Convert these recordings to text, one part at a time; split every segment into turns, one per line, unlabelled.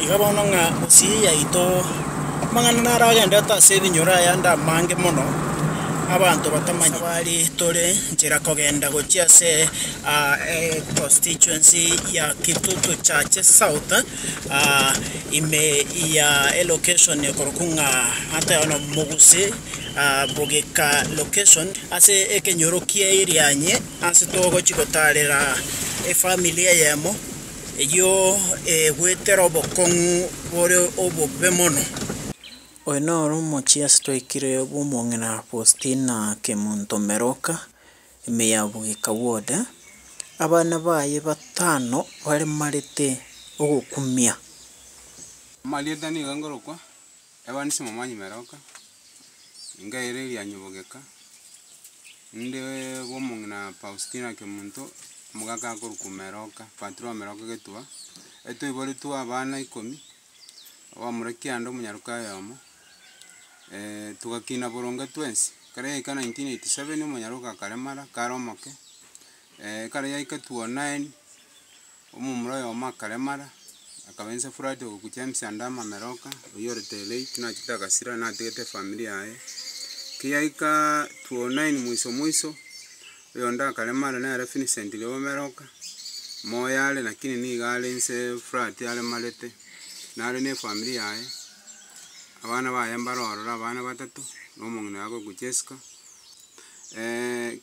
Iga bono ng'a gusii yaito amang'ana naro agenderete ase ebinyoro ayande amange mono, abanto batamanyeti. Esabari tore nchera kogenda gochia ase econstituency ya Kitutu Chache South, ime ya elocation ekorokwa ng'a atoyana Mogusii Bogeka location, ase ekenyoro kia Irianyi ase togochia gotarera efamiri eyemo. Eyio egwetera obokong'u bore obobe mono. Oyo noro omochie ase twaikire bw'omong'ina Faustina Kemunto Meroka, ime ya Bugika Ward. Abana baye batano baremarete ogokumia.
Amarieta nigo ngorokwa Evans Momanyi Meroka, nkaira erianyi Bogeka, inde bw'omong'ina Faustina Kemunto, omogaka akorokwa Meroka, Patrol Meroka Getuba, etwaiboretwe abana ikomi, abamura kianda omonyaroka oyomo, togakina boronge twensi, ekero yaika 1987 omonyaroka akaremara kare omoke, ekero yaika 2009. Omomura oyomo akaremara, akaba inse flat ogoku James Andama Meroka, oyio orete late nachete agasira natigete efamiri yaye. Kiyaika 2009 mwiso mwiso, oyonde akaremara nere Vincent Rioba Meroka, moyo are lakini nigo are inse flat aremarete, nare na efamiri yaye, abana baye mbare ororo abana batato, na omong'ina oye akorokwa Jesca.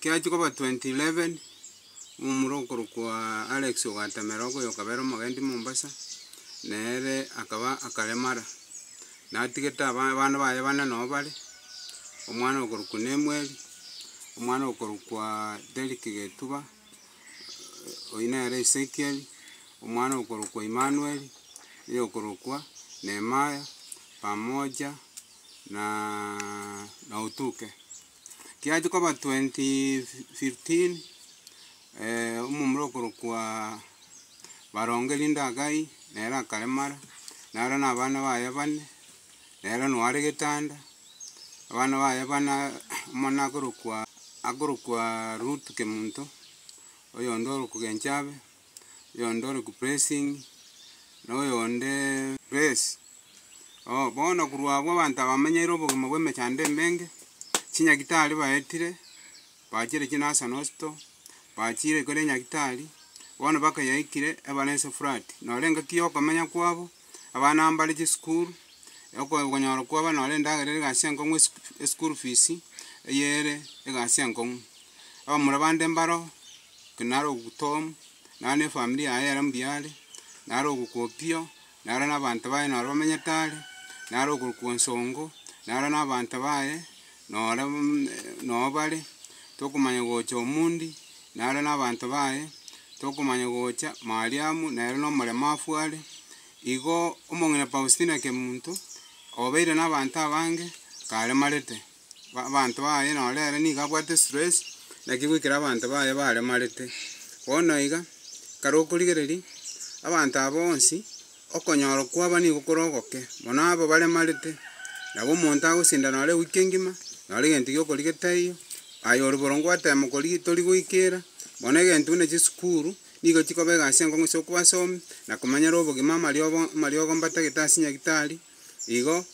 Kiachia koba 2011. Omomura okorokwa Alex ogatemera okoyokabera omogendi Mombasa, nere akaba akaremara, natigete aba abana baye bane noo bare, omwana okorokwa Nemuel, omwana okorokwa Derrick Getuba, oyio nere Ezekiel, omwana okorokwa Emmanuel, oyokorokwa Nehemiah, pamoja na na Otuke. Kiachia koba 2015, omomura okorokwa Baronge rinde Hagai, nere akaremara, naro na abana baye bane, nere noo are getanda, abana baye bane omwana akorokwa akorokwa Ruth Kemunto, oyonde orokwa Genchabe, oyonde orokwa Blessing, na oyonde Grace. Oo bono korwa abwo abanto aba bamenyeire obogima bwa emechando emenge, chinyagitari baetire, bachire chinasonal hospital, bachire kore enyagitari, bono mpaka yaikire ebare ense flat. Nore engaki ya okomenya kwabo, abana mbare chisukuru, okonyora kwabo nore endagera ere egasi enkong'u eschool fees, eyere egasi enkong'u. Abamura bande mbaro, naro ogotomu, naro na efamiri yaye ere mbuya are, naro ogokwa opio. Naro nabanto baye noro bamenyete are, naro okorokwa onsongo, naro nabanto baye noro noo bare, tokomanya gocha omundi, naro nabanto baye, tokomanya gocha Mariamu nere nomoremafu are. Igo omong'ina Faustina Kemunto, obeire nabanto abange, karemarete, abanto baye noro ere nigo abwate stress, naki goikera abanto baye baremarete. Bono iga, ekero okorigereria, abanto aba bonsi, okonyora kwabo nigo kore ogoke, mono aba baremarete, nabo omonto agosinda nore ewiki engima, nore egento gia okorigia taiyo, aye ore boronge gwatema korigia tori goikera, bono egento buna chisukuru, nigo chikoba egasi enkong'u ase okobasomia, na komanyera obogima amariogo amariogo mbatagete ase nyagetari, igo.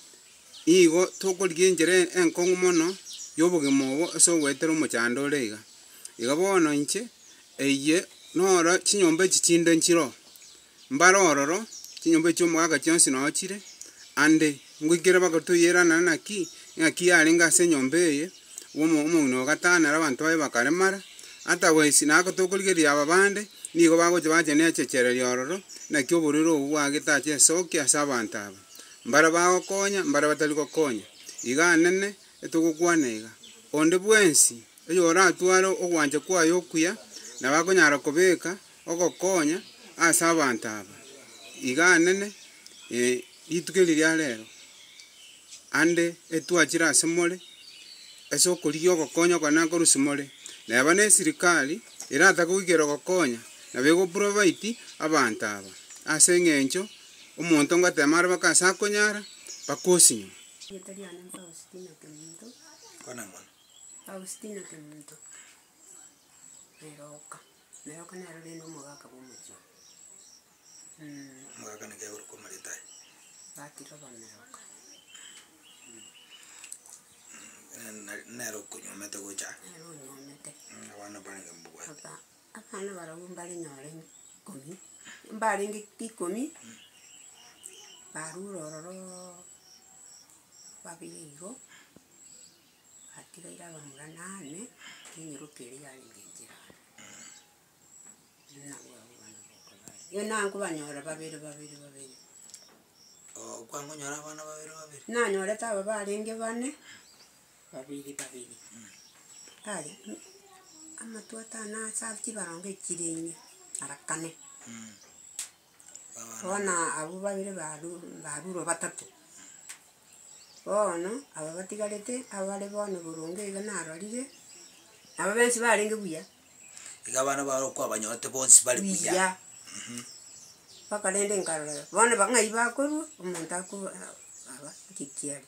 Nigo tokorigia enchera enkong'u mono y'obogima obo ase ogoetera omochando ore iga. Iga bono inche, eye noro chinyomba echi chinde nchiroo, mbare ororo, chinyomba echi chi'omogaka chionsi noo chire, ande ngoikere mpaka toyeranane naki, ng'aki yarenge ase enyomba eye, omo omong'ina oyo gatanera abanto baye bakaremara, otherwise nako tokorigereria aba bande, nigo bagocha bacha na echechereria ororo, naki oborwaire obo bwagete ache esoki ase abanto aba. Mbare bagokonya, mbare batari gokonya. Iga anene etogokwana iga, onde bwensi oyoratware ogwancha kwaye okuya, nabo akonyara kobeka ogokonya ase abanto aba. Iga anene rituko eri ria rero, ande etwachire ase more, ase okorigia ogokonya okone nakorusia more, neba na esirikari eratake goikera gokonya, nabo ego provide abanto aba, ase eng'encho. Omonto ngoteema are mpaka ase akonyara, mpaka osinywa.
Erieta riane Faustina Kemunto.
Kwana mono.
Faustina Kemunto, Meroka, Meroka nere rende omogaka bwa omochie oyo.
Omogaka naki akorokwa amarieta aye?
Batira obomeroka.
Nere okonyomete gocha aa?
Nere onyomete.
Abana barenge mbobwate?
Aba abana barobwo mbare nyore ikomi, mbarenge ikomi, barure ororo babere igo, batigaire abamura nane, na enyaroka eria yarenge nchera ande. Nabwo abwo abana boka bare. Igo nankobanyora babere babere babere.
Oo kwangonyora abana babere babere?
Nanyorete aba barenge bane, babere babere, aye amatwe atano ase chibarongo echire ime, ara kane. Bono abwo babere barure barure batato, bono aba batigarete, abare bono boronge iga narorire, nabo bensi barenge buya.
Iga abana bao okwabanyorete bonsi bare buya.
Buya, mpaka rende nkarora, bono ba ng'ai bakorwa, omonto akoba aba nki kiaria.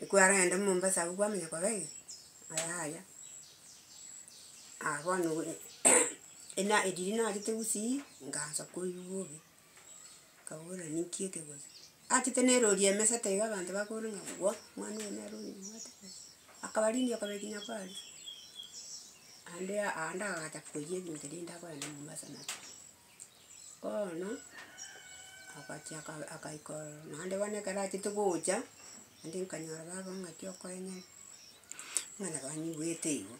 Ekwarenda mombasa abwo kwamanya koba iga, yaya. Ah bono ena riria nachete gusii, nkaansa koigwa bobe, nkabora ninki eke gose, achete na erori emesete iga abanto bakobora ng'a gwa, omwana oyo nere oyo obwate gose, akabarinia akabaiki nyakwaria. Ande aande agacha koiyia ebinto rende akogenda mombasa nabio. Bono, agachia aka akaika ororo, naende bono ekero achete gocha, naende nkanyora baba ng'aki okoenyeri, ng'a nabo anyigwete igo.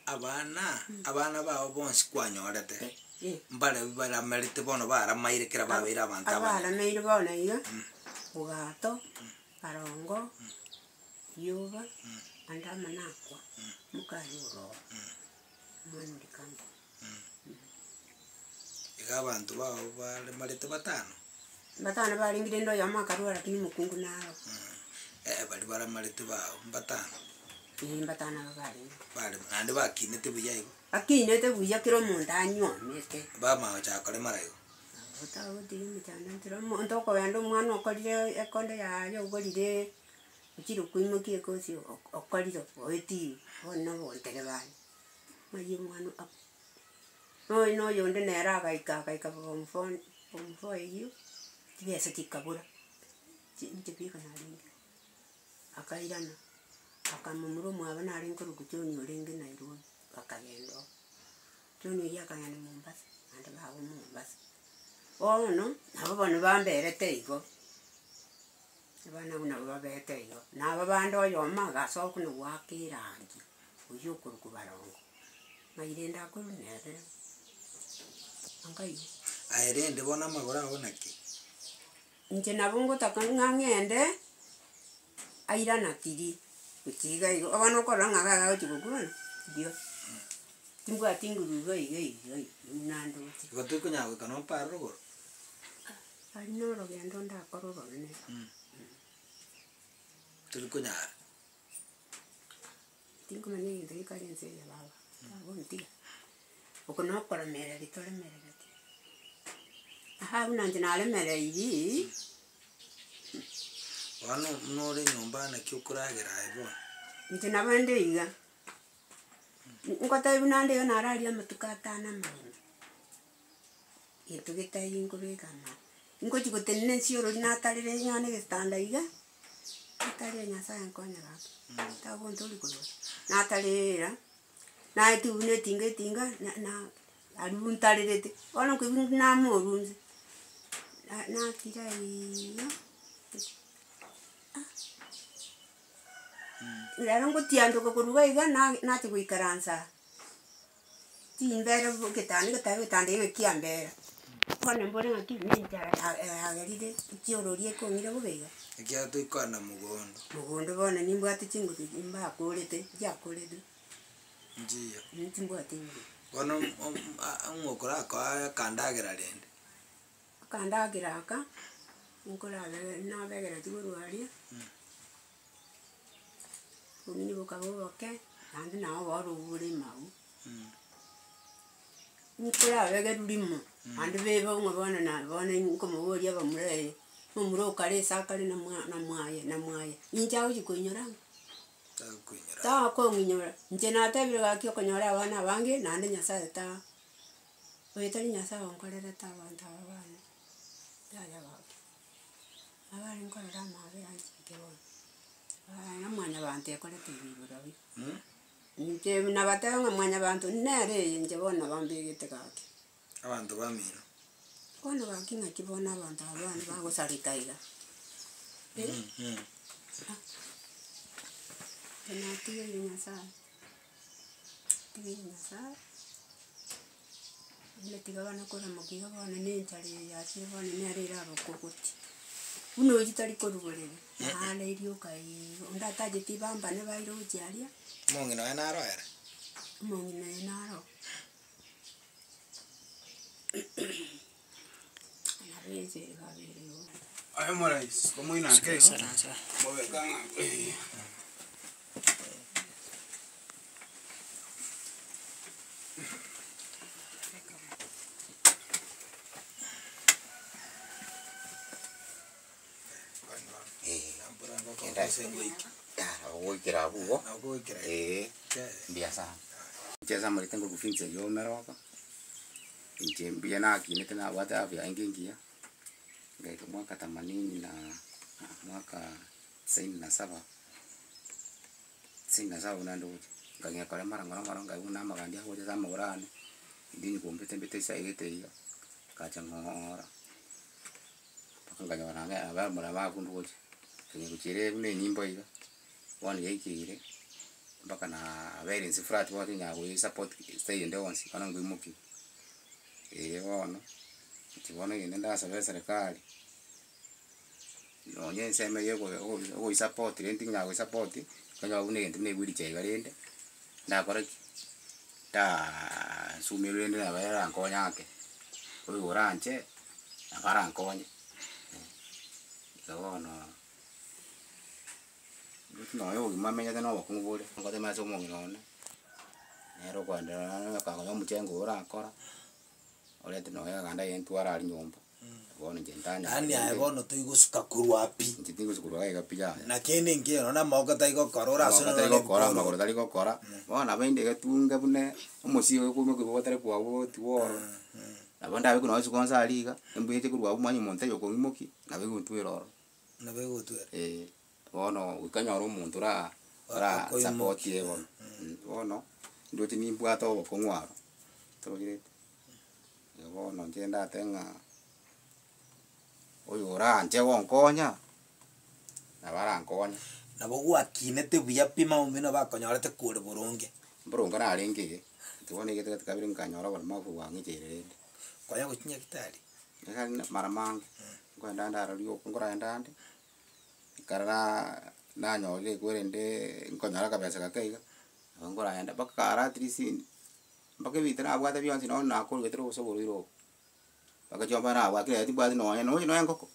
Abana, abana bago bonsi kwanyorete, mbare baramerete bono baramaire kera babeire abanto abanene.
Abarameire bono iga, ogato, barongo, rioba, ande amana akwa, mokaye ororo, omwana oria kando.
Iga abanto bao baremarete batano.
Batano barenge rende oyomo akarwara lakini omokungu naro.
Eh baria baramarete bao mbatano.
Eh mbatano aba barenge.
Bare naende bakinete buya igo.
Bakinete buya kera omonto anywomete.
Bamanya gochaka koremara igo.
Otagotiga emechando nchera omonto okogenda omwana okorire ekonda yaye ogorire, ochire koimokia ekosi okorire oetire, bono na obontereba aye, ng'ai omwana ak nonya na oyonde nere agaika agaika form four form four eywo, chibesa chikabora, chi inche bieka narenge, akairana, akamomura omwabo narenge korokwa john orenge nairobi, bakagenda oo. John oywo akagenda mombasa, naende babo mombasa. Bono, nabo bono bamberete igo, abana abwo nabo babete igo, na aba bande oyomo agasoka na goaka erangi, oywo okorokwa barongo, ng'ai rende akorwa nere anga igo.
Aye rende bono amagoro ago naki?
Inche nabo ngotaka ng'a ng'ende, airana tiri, gochia iga igo, bono okorora ng'a iga iga agochi gokwa bono, riria, timbwati nguru iga iga iga iga buna ndoche.
Igo torikonyara goika nonye mpara rogoro?
Aria na orogendo ndakore oronene.
Torikonyara.
Tinkomanya egento gekare ense eye baba, tagontiga, oko na okoremereria toremerereti. Aha buna inche naremereirii.
Bono buna ore nyomba naki okoragera aye bono?
Inche nabo inde iga, ngotebiwa naende iga nararia amatuko atano amagima, gento getaiyo nkobeka ama, ngochi gotenena ensiorori natarire nyone egetanda iga, natarire nyasaye nkonye gaki, tagontoria korwa oo, natarera, naetiwa buna etinga etinga na na aria ntarerete, bono nkoigwa namorwa nse, na natira iiga, ah, rero ngotiandoka korwa iga iga na nachia goikaransa aa, chimbere bo egetanda egetanda egetanda eke kiambera, bono mbore ng'aki na enchara ya yagerire echiorori ekong'ira bobe iga.
Ekiagera toikwana mogondo.
Mogondo bono nimbwate chinguru mbakorete, nchiakoretwe.
Nchiyo.
Nchimbwati nguru.
Bono om- a- ng'o okorakoa akandagera rende?
Akandagera aka, nkorabere nabegera chikorwa aria, obong'ina bokaba oboke, naende nabo oboro obwo bore ime abwo. Nkorabegerwa rimo, naende bebe ng'a bono na bono nkomoboria abamura eh, omomura okare ase akare na mwa na mwaye na mwaye, inche agochi koinyora ng'o?
Takoinyora.
Takong'inyora, inche natebire gaki okonyora abana abange, naende nyasaye ta oyo tari nyasaye onkorerete abanto aba bane, yaya gaki. Abare nkorora amabera anchete bono, na mwanyabanto ekorete iga igoro abwo. Inche nabateba ng'a mwanyabanto nere eye inche bono nabo mbegete gaki.
Abanto bamino.
Bono gaki ng'aki bono abanto aba bane bagosareka iga, eh. Inche natigeire nyasaye, natigeire nyasaye, buna tiga bana koramoka iga bono na enchara eye yachire bono nere erabakogotie. Buna oywo tari korwa borere, nare rioka igo, onde atacheti bambane baire gochia aria.
Omong'ina oye naro ere?
Omong'ina oye naro. Nabo ense ere igo.
Aye omorais, komoina ake igo,
Ikaransa.
mobeka ng'a eh.
Ogoikera abwo igo, eh, mbuya sana. Inche ase amarieta ngorusia Vincent Omeroka, inche mbuya nakinete nabwate afya yaye engiya, ngaika mwaka themanini na mwaka tisaini na saba, tisaini na saba buna ndoche, nkang'ea koremara ng'ora ng'ora nkaigwa buna amagandia agocha ase amagoro ane, ndini kombete mbete esaigete iga, ngacha ng'oora, mpaka nkanyora ang'e abamura bakundu gocha, nkang'ea gochiera buna enyimbo iga, bono yaikeire, mpaka naaa beire inse flat bono tinyara goesupport style ende yonsi, bono nkoimokiwa. Eh bono, inche bono egento ndasabe eserekari, nonye ensemo eye ogo ogo ogoisupport rende tinyara goesupport, okonyora buna egento buna ewheelchair iga rende, ndakora ki, ndaaaa rende nabo erankonye ake, oyo oranche, nabo arankonye, iga bono, nonye obogima amenyete na obokong'u bore, ngotemera ase omong'ina one, nere okoendelea kakonya omochengo oyo orakora, orente nonye eganda eye ntware aria nyomba, bono inche ntanyara
Yaani aye
rende.
bono toigosuka korwa pi.
Inche tingosuka korwa iga pi yaya.
Na kende nkeiyo nonye na amagoko tarigokora orasone
Amagoko
nonye
tari gokora,
ebikoroto.
amagoro tari gokora, bono nabo inde egetunga buna omosigo okoimokia gotari kwabwo tiwororo. Nabo ndabekwe nonye isiko nse aria iga, embweche korwa abwo manye omonto taiyo okong'imokia, nabo egontwera ororo.
Nabo egotwera.
Eh, bono goika nyore omonto ora ora
Akoimokia.
supportie bono, bono, ndoche nimbwate obokong'u aro, tororete, igo bono inche ndatebe ng'a oyo oranche gonkonya, nabo arankonye.
Nabo gwakinete buya pi maumibu bakonyorete kore boronge.
Mboronge narenge iga, inche bono egete gati kabere nkanyora oboremabu bwang'icheire rende.
Konya gochia nyagetari.
Nyagetari mara mange, nkoenda nde aroro rioka nkorenda ande, ekeroraa nanyorire ekwerende nkonyora akabesa gake iga, nabo nkoraenda mpaka kare atleast, mpaka ebinto nabwate bionsi nonye nakorugetire gose oborwaire obo, mpaka chiombe nabwate kera timbwati nonye nonye na engoko,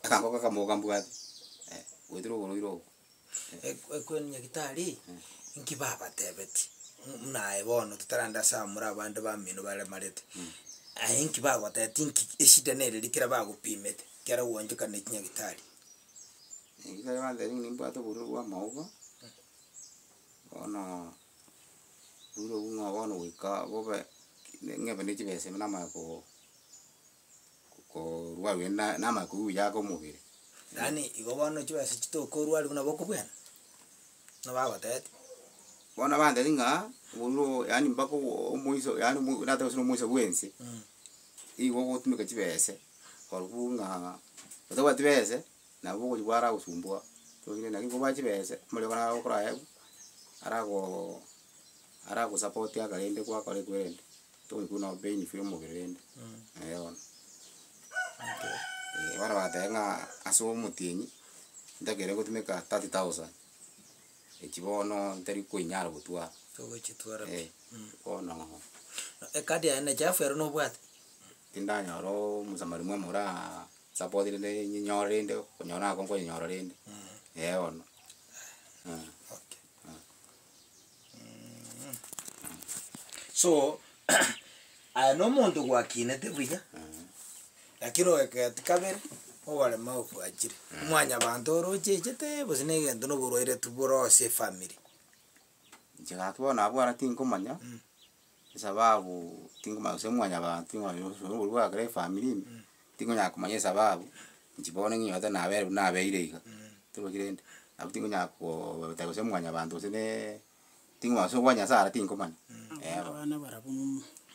akangoko akamo iga mbwate, goetera oborwaire obo.
Ekwani nyagetari, nki babatebetie, buna aye bono totarenda ase abamura abande bamino baremarete, aye nki bagotebetie nki eshida nere eri kera bagopimete, kera gwanchokanire chinyagitari.
Ekero bantebia ng'a nimbwate oborwaire bwa amauga, bono oborwaire obwo ng'a bono goika bobe ng'ebe na chibesa ime namanya ko korwa buya na namanya koigwa buya ake omobere.
Yaani igo bono chibesa chitokorwari buna bokobwena, buna bagotebetie.
Bono bantebia ng'a, oborwaire obo yaani mpaka obo omoiso yaani omo nateba gose na omoiso bwa ense, igo ogotumeka chibese, korobuu ng'a otabwati bese, nabo ogochi bwaragosumbua, tororire naki kobua chibese, amariogo naro okoraewa, aragoo aragosupport aka rende gwakora ekwerende, toigwa no pain free omobere rende, eh bono. Bono bagateba ng'a ase omotienyi, ntakeire gotumeka thirty thousand, echi bono ntari koinyara gotwara,
Togochitwara pi.
bono.
Ekadi yaye na chafu ero nobwate?
Tindanyora omosamari mwema oraa support rende nyinyore rende, konyora nako nkonyenyora rende, eh bono.
Okay. So, aye na omonto gwakinete buya, lakini ogeketi kabere, oborema obwachire, mwanyabanto oroche echete gose na egento na oborwaire tu bore ase efamiri.
Inche gaki bono abwo ara tinkomanya, esababu tinkomanya gose mwanyabanto ting'o gose oborwaire bwakera efamiri ime, tingonyara komanya esababu. Inche bono ng'inyorete nabere buna nabeire iga, torochi rende, nabo tingonyara kooo goteba gose mwanyabanto gose naaa ting'o ase obwa nyasaye ara tinkomanya, eh bono.
Abana barabwo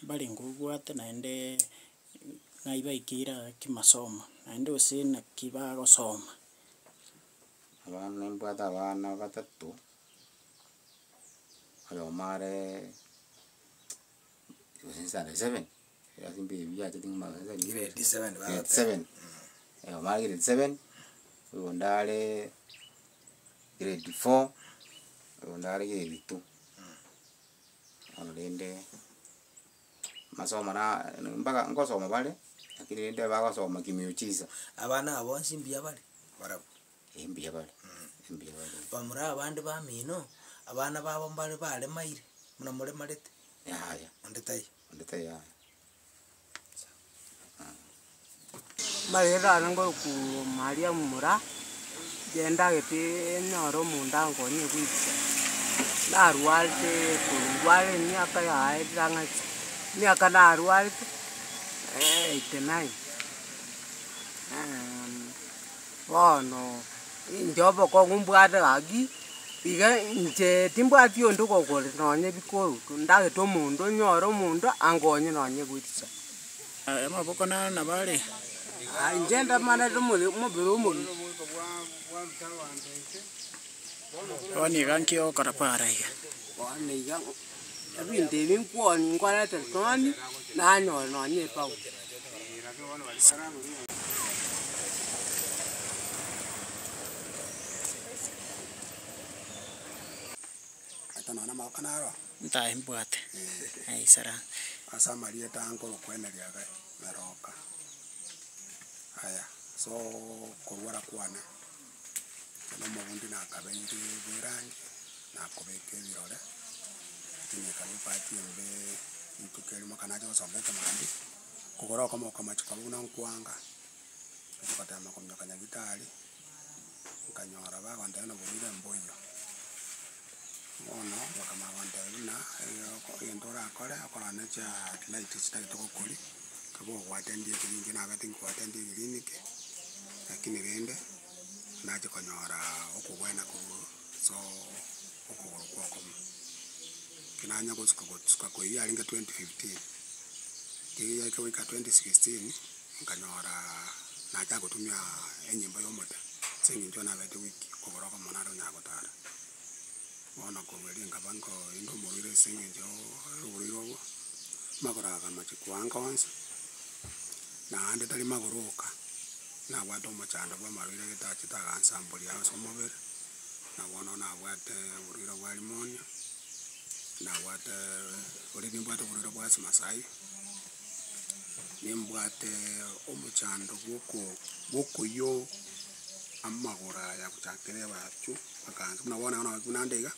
mbarenge obwate naende ng'ai baikeire aa kimasomo, naende gose naki bagosoma.
Abana nimbwate abana batato, oyomo areee gose standard seven, ase mbe ebi biachete ng'a
Grade seven
grade
bagoteba.
seven, oyomo are grade seven, oyonde areee grade four, oyonde are grade two. Bono rende, masomo na mpaka nkosoma bare, lakini rende bagosoma kimiujiza.
Abana aba bonsi mbuya bare, barabwo.
Eh mbuya bare, mbuya bare.
Bamura abande bamino, abana babo mbare baremaire, buna moremarete,
Yaya,
onde taiyo.
onde taiyo yaya.
Amarero ane ngorokuuo Maria momura, inche ndagete enyore omonto ankonye goikisa, narwarete korwa ndware emiaka yaerire ang'e emiaka narwarete 89 bono inche obokong'u mbwate gaki, iga inche timbwati onde ogokora nonye bikoroto, ndagete omonto nyore omonto angonye nonye goetisa.
Amaboko naro nabo are.
Inche ndamanete omore omobere omogima.
Bono iga nki ogokora para iga?
Bono iga ebinto ebi nkwoni nkoreta toni, nanyora nonye ebao.
Nta naro?
Ntae mbwate, aisara.
Ase amarieta nkorokweneria iga meroka, aya ase okorwara kwane, inche na omobundi nakabeire bwa erangi, nakobeka ebirore, lakini ekaba ebahati embe rituko erimo ekero nacha gosomba ekemambia, okogoro okomo kokamachia koba buna nkwanga, nachi gotema kominyoka nyagetari, nkanyora bagontebia buna borwaire mboiyo. Bono, bakamanya gontebia buna egento orakore, okorora na chiaa light chitagete gokoria, nabo ogwatendia ekirinki nabete nkoatendia ekiriniki, lakini rende, nachi konyoraa okobwena korwa asoo okogoro kwa okomo. Ekero nanya gosuka gosuka koiywa yarenge 2015, riria yaika goika 2016, nkanyoraa nachaka gotumia enyimbo ya omote, ase eng'encho nabete weak, okogoro okomo nare onyara gotara. Bono korwa erio nkaba nkoenda omorwaire ase eng'encho ya oborwaire obwo, amagoro akamachi koanga onsi, naende tari magoro oka, nabwate omochando bwa amarwaire gete achete agansamboria ase omobere, na bono nabwate oborwaire bwa pneumonia, nabwate already nimbwate oborwaire bwa asthma saii, nimbwate omochando bwa oko bwa okoiywa amagoro aya gochakera ebachu mpaka nse, buna bono iga buna nde iga,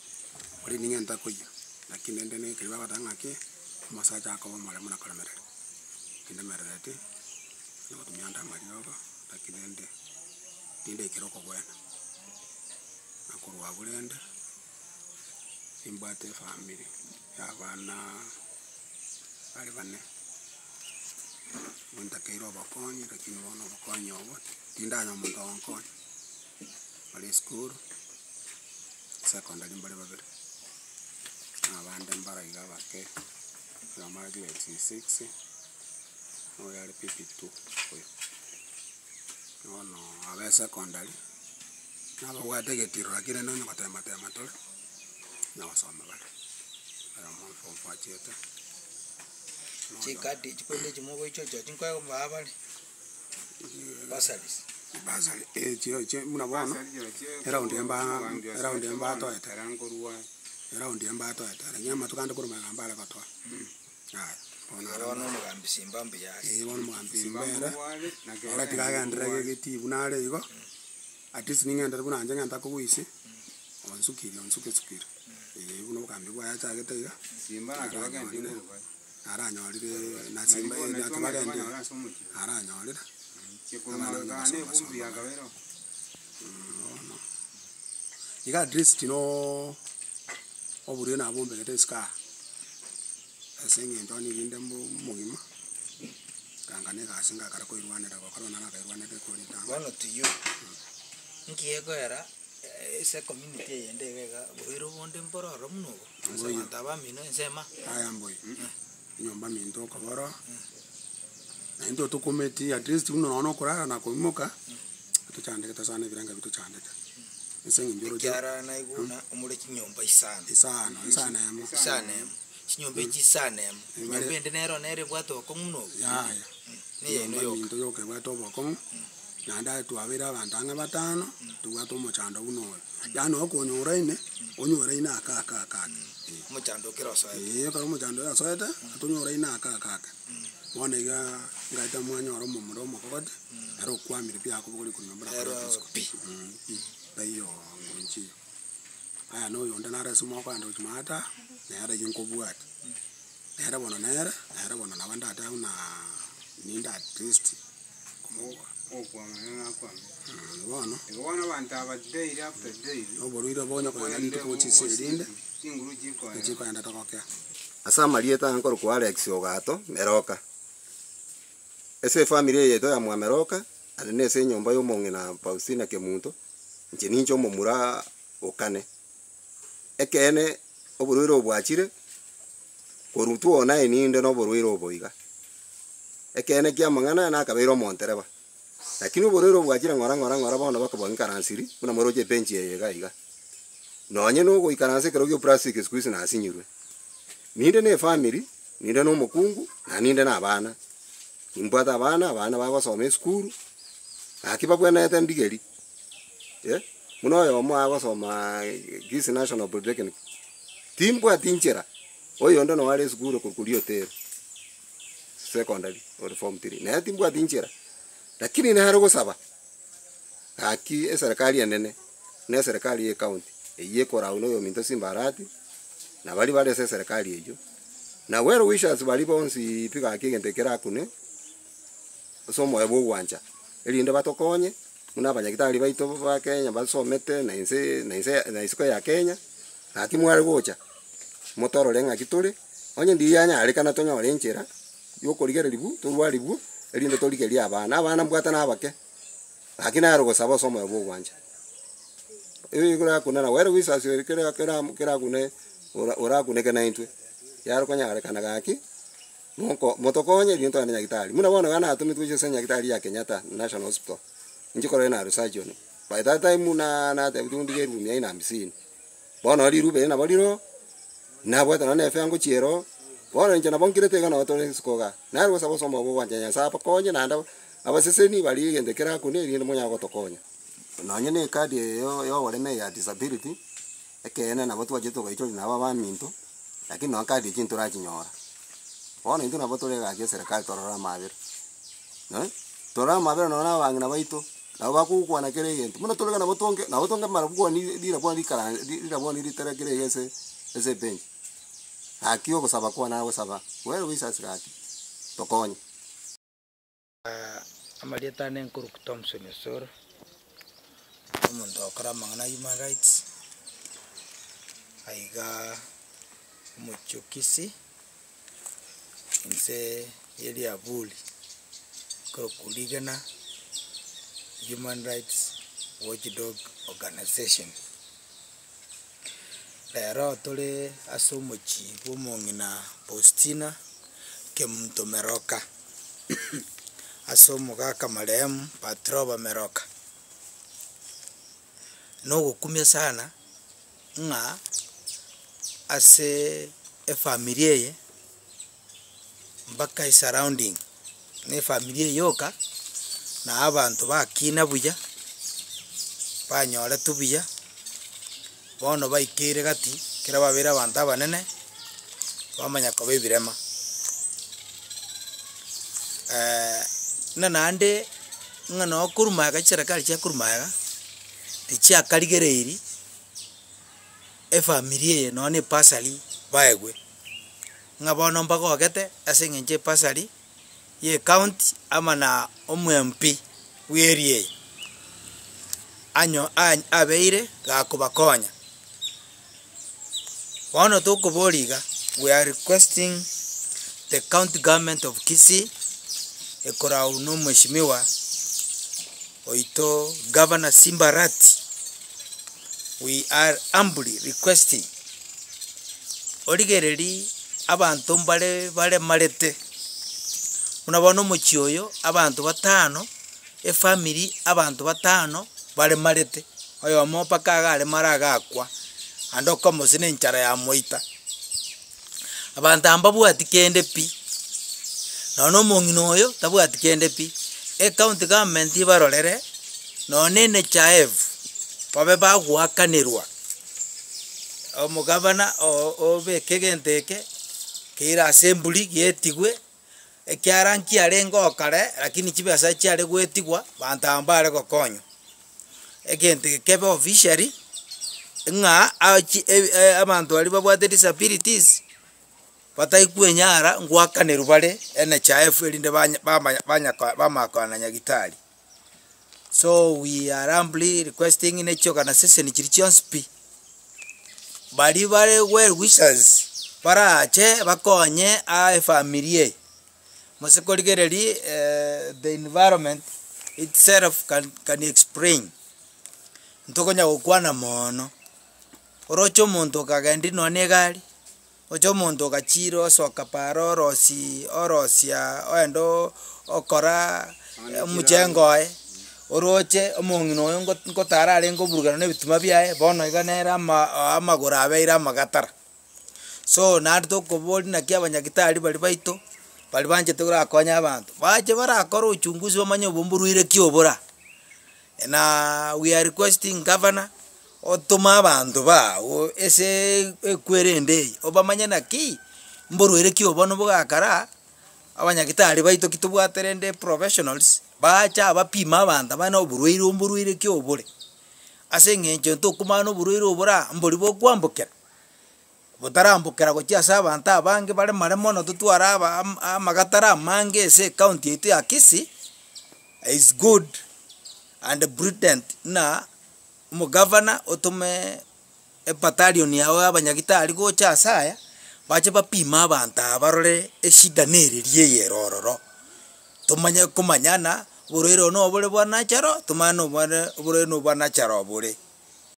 already ning'ente koiywa, lakini rende na ekeri bagoteba ng'aki, omosacha akoba omoremu na koremereria, tindemerereti, nagotumia ande amariogo, lakini rende, tindaikera okobwena. Na korwa abwo rende, nimbwate efamiri ya abanaaa bare bane, nigo ntakeire obokonyi lakini bono obokonyi obo, tindanyora omonto ogonkonya, bare esukuru, secondary mbare babere, na abande mbaro iga abake, oyomo are grade six, na oyo are pp two oyo. Bono aba esecondary, nababwate egetiro lakini rende onye gotema tema tore, nagosoma bare, oyomo form four achiete, na oyo.
Chikadi echi korende echi mogoichoria chinkoegwa mbaa bare, bursaries.
Bursary echio chie buna bono, eraundi eye mbaa eraundi eye mbatoete, eraundi eye mbatoete, lakini amatuko ande korwa magega mbare gotoa, yaya bono
Igo
aro
bono omogambi Simba mbuya are.
Eh bono omogambi Simba ere, ere tiga agenderere gegetii buna are igo, at least ning'enderere buna inche ng'enta kogoisia, onsukiri onsuke sukiri, eh buna obogambi bwaye achagete iga, naranyorire naranyorire na Simba eh na tibagendi naranyorire, abana buna gosoma soma bare bono, iga at least nooo oborwaire nabombegete isiko aa, ase eng'encho onye rinde mbo omogima, kanga na egasi ngakara koirwanera gokora buna nakairwanerete korwa ritang'ani.
Bono to you, nki gekoera ase ecommunity eyende iga iga oborwaire obonde mboro ororo buna obo, ase
Mboiyo.
abanto abamino ensemo aa.
Aya mbuya, enyomba minto okobora, naende otokumeti at least buna nonye na okorara na koimoka, tochandegete sana ebirenga bitochandete, ase eng'encho oroche
Ekiara naigwa buna omore chinyomba isano.
Isano, isano emo.
Isano emo, chinyomba echi isano emo,
Ebare-
enyomba ende nero nere ebwate obokong'u buna obo?
Yaya,
Neyaino
enyomba
yoka.
minto yoka ebwate obokong'u, naende aye twabeire abanto ang'e batano, tobwate omochando buna oyo. Yaani okonyoraine, onyoraine ake ake ake ake, eh.
Omochando okere osoete.
Eeh, ekero omochando oyo osoete, tonyoraine ake ake ake. Bono igaa ngaeta mwanyora omomura omokogoti, ere okwamire pi akobogoria korwa nyomba na
Ero
koreta isiko
pi.
Pi, taiyo nguru nchiyo. Aya na oyonde nare ase mokoenda gochia maata, nere eywo nkobwati. Nere bono nere, nere bono nabo ndatebe buna ninde at least komogoa.
Okwama nere nakwame.
Bono.
Igo bono abanto aba daily after daily,
Oborwaire bonya kogenda rituko gochia ase erinde,
chinguru chikoera.
chikoenda togokea.
Ase amarieta aya nkorokwa Alex Ogato Meroka. Ase efamiri eye yaito ya Mwameroka, aria na ase enyomba ya omong'ina Faustina Kemunto, inche ninche omomura okane. Ekeene oborwaire obo bwachire, korwa twona ninde na oborwaire obo iga. Ekeene kia amang'ana nakabeire omontereba, lakini oborwaire obo bwachire ng'ora ng'ora ng'ora bono bakobua ng'ikaransiri buna moroche ebenchi eye iga iga. Nonye na ogoikaransa ekero gia plastic siku hizi nasinyirwe. Ninde na efamiri, ninde na omokungu, na ninde na abana, nimbwate abana, abana bagosoma esukuru, gaki babwenerete ndigeri eh, buna oyomo agosomaa Kisii National Polytechnic, timbwati nchera, oyonde noo are esukuru korwa Rioteri secondary ore form three, nere timbwati nchera, lakini nare gosaba, gaki eserekari enene, na eserekari ya ecounty, eywo ekorau na oyominto Simba Arati, na baria bare ase eserekari eywo, na well wishers baria bonsi pi gaki egento kerakune, ase omoyo bwa ogwancha, erinde batokonye, buna abanyagitari baito ba Kenya basomete na inse na inse na isiko ya Kenya, gaki mware gocha, motorore ng'aki tore, onye ndiria yanyarekana tonyore enchera, ya okorigererigwa torwarigwe, erinde torigerie abana, abana mbwate na abake, lakini naro gosaba ase omoyo bwa ogwancha. Egorakuna na well wishers ere kera kera kerakune ora orakuneke na intwe, yare konyarekana gaki, moko motokonye erinde togende nyagetari. Buna bono iga natometwe gochia ase nyagetari ya Kenyatta National Hospital, inche korende naro surgeon, by that time na natebitigwe ndige eroom ya aina hamsini, bono rirube eri nabo riro, nabwate nonye na efare ngochia ero, bono inche nabo nkirete iga nabo tore isiko igaa. Nare gosaba ase omoyo bwa ogwancha Nyasaye abakonye naende abaseseni baria egento kerakune erinde monyare gotokonya. Nonye na ekadi eye ya oboremo eye ya disability, ekeene nabo twachete togaichoria nabo abaminto, lakini nonye kadi echio ntorachinyora. Bono intwe nabo tore egasi ya eserekari torore amabera, torore amabera nonye na abang'ina baito, nabo bakogokwana kera egento, buna tore iga nabo tonge nabo tonge marabwoni rirabwoni rikara rirabwoni riterekire iga ase ase ebenki. Gaki ogosaba kwane nagosaba, well wishers gaki, tokonye.
Amarieta ane nkorokwa Thompson Osoro, omonto ogokora amang'ana a human rights, aiga omochie o Kisii, inse ya Riaburi, nkorokwa Rigena Human Rights Watchdog Organization. Rero tore ase omochie bwa omong'ina Faustina Kemunto Meroka, ase omogaka marehemu Patroba Meroka. Nogokumia sana ng'a ase efamiri eye mpaka esurrounding, na efamiri eye yoka, na abanto bakina buya, banyoretwe buya, bono baikeire gati, ekero babeire abanto abanene, bamanya koba ebirema. Buna naende ng'a noo korwa magega chiserekari chia korwa magega, tichiakarigereiri efamiri eye nonye na ebasari baegwe, ng'a bono mbagogete ase eng'encho ebasari ya ecounty ama na omo MP bwa area eye, anyo abeire gakobakonya. Bono tokoboria iga, we are requesting the county government of Kisii, ekorau na omweshimiwa. Oito Governor Simba Arati, we are humbly requesting origereri abanto mbare baremarete, buna bono omochie oyo abanto batano, efamiri abanto batano baremarete, oyomo mpaka iga aremare iga akwa, ande okomosi na enchara yamoita. Abanto aba mbabwati kende pi, nonye na omong'ina oyo tabwati kende pi, ecounty government ebarorere nonye na NHIF babe bagoakanerwa, omogavana obeke egento eke keire ase emburi getigwe, ekiara nkiarenge oo kare lakini chibesa chiare goetigwa banto aba mbare gokonywa. Egento eke kebe officially, ng'a achi abanto baria babwate disabilities, batai kwenyara ngoakanerwa bare NHIF erinde banya bamanya banya bamanya koenda nyagetari. So we are humbly requesting ne chiorganisation chiria chionsi pi, baria bare well wishers, barache bakonye aa efamiri eye. Mose korigereria the environment itself can can explain, ntokonya gokwana mono, oroche omonto okagendi nonye na egari, oche omonto ogachire osoka paaro orosi orosia oende okora omochengo oye, oroche omong'ina oyo ngo ngotara arenge oburugana na ebituma biaye, bono iga nere ama amagoro abeire amagatara. So naende tokoboria naki abanyagitari baria baito, baria banchete korakonya abanto, bache barakore uchunguzi bamanye obo mborwaire ki obora. Naaa we are requesting governor, otome abanto bago eseeee ekwere ende eye, obamanye naki, mborwaire ki obo bono bogakara, abanyagitari baito ki tobwate rende professionals, bacha bapime abanto aba na oborwaire mborwaire ki obore. Ase eng'encho ntokomana oborwaire obora, mbori bokwambokera. Botarambokera gochia ase abanto abange bare mare mono totware aba amagatara amange ase ecounty yaito ya Kisii, is good and prudent ng'a omogavana otome ebattalion yago ya abanyagitari gocha ase aya, bache bapime abanto aba barore eshida nereri eye ere ororo. Tomanye komanyana, oborwaire obo nobore bwa natural, tomanye nobore oborwaire nobwa natural bore.